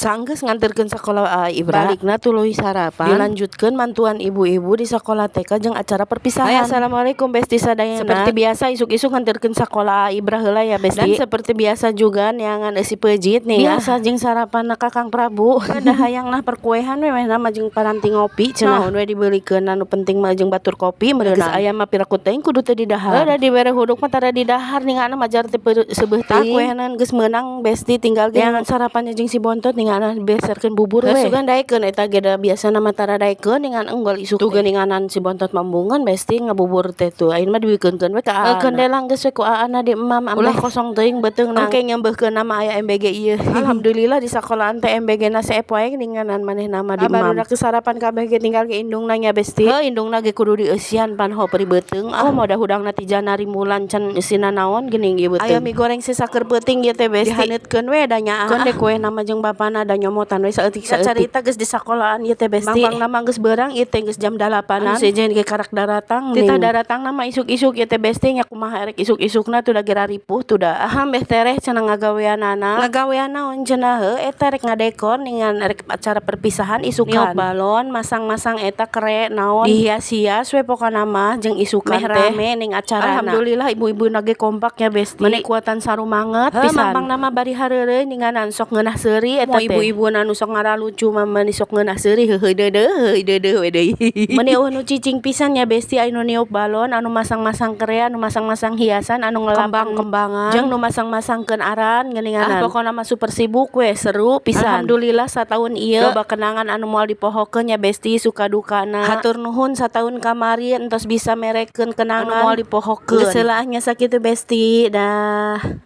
Sanggeus nganterkeun sakola Ibra, balikna tuluy sarapan, dilanjutkeun mantuan ibu-ibu di sakola TK jeung acara perpisahan. Hai, assalamualaikum, besti sadayana. Seperti biasa isuk-isuk nganterkeun sakola Ibra heula ya, besti. Dan seperti biasa juga neangan eusi peujit nih ya. Biasa jeung sarapan ka Kang Prabu. Da hayang nah perkuehan we mah jeung paranti ngopi cenah. Naon we dibeulikeun, anu penting mah jeung batur kopi meureun. Geus aya mah piraku teuing kudu teu didahar. Da dibere huduk mah tara didahar, ningana majar teh seubeuh teuing. Kuehna geus meunang, besti, tinggal neangan sarapannya jeung si bontot, ninganan beserkeun bubur we. Sugan daekeun eta ge, da biasana mah tara daekeun ningan unggul isuk. Tuh geuninganan si bontot mambungan, besti, ngabubur teh tuh. Ayeuna mah diwikeunkeun we ka aana. Keun delang geus we ku aana di emam, ulah kosong teuing beuteungna. Engke nyambeuhkeun nama aya MBG ieu. Alhamdulillah di sakolahan teh MBG na seep wae ninganan manehna mah di emam. Barudak sarapan kabeh ge tinggal ge indungna nya, besti. Heuh, indungna ge kudu dieusian pan ho peri beuteung. Ah, moda hudangna ti Janari mulan can eusina naon geuning ieu beuteung. Aya mie goreng sisa keur peuting ieu teh, besti. Dihaneutkeun we da nyaah. Keun deh kuehna mah jeung bapana da nyomotan we saeutik-saeutik. Carita geus di sakolaan ieu teh, besti. Mangpangna mah geus beurang ieu teh, geus jam 8-an. Anu sejen ge karak daratang. Titah daratangna mah isuk-isuk ieu teh, besti, nya kumaha erek isuk-isukna tuh da gera ripuh tuh da. Ah, ambeh tereh cenah ngagaweanana. Ngagawean naon cenah? Heuh, eta rek ngadekor ningan rek acara perpisahan isukan. Niup balon, masang-masang eta kere naon. Dihias-hias we pokona mah jeung isukan teh rame ning acarana. Alhamdulillah ibu-ibuna ge kompak ya, besti. Meuni kuatan sarumanget pisan. Mampangna mah bari hareureuy ninganan sok ngeunah seuri eta teh. Ibu-ibuna nu sok ngaralucu mah meuni sok ngeunah seuri, heuheuy deudeuh heuheuy deudeuh we deui. Meuni euweuh nu cicing pisan nya, besti, anu niup balon, anu masang-masang kere, anu masang-masang hiasan, anu ngelap kembang-kembangan, jeung nu masang-masangkeun aran geuninganan. Ah, pokona mah super sibuk we, seru pisan. Alhamdulillah sataun ieu loba kenangan anu moal dipohokeun nya, besti, suka dukana. Hatur nuhun sataun kamari entos bisa merekeun kenangan anu moal dipohokeun. Geus heula nya sakitu, besti, dah.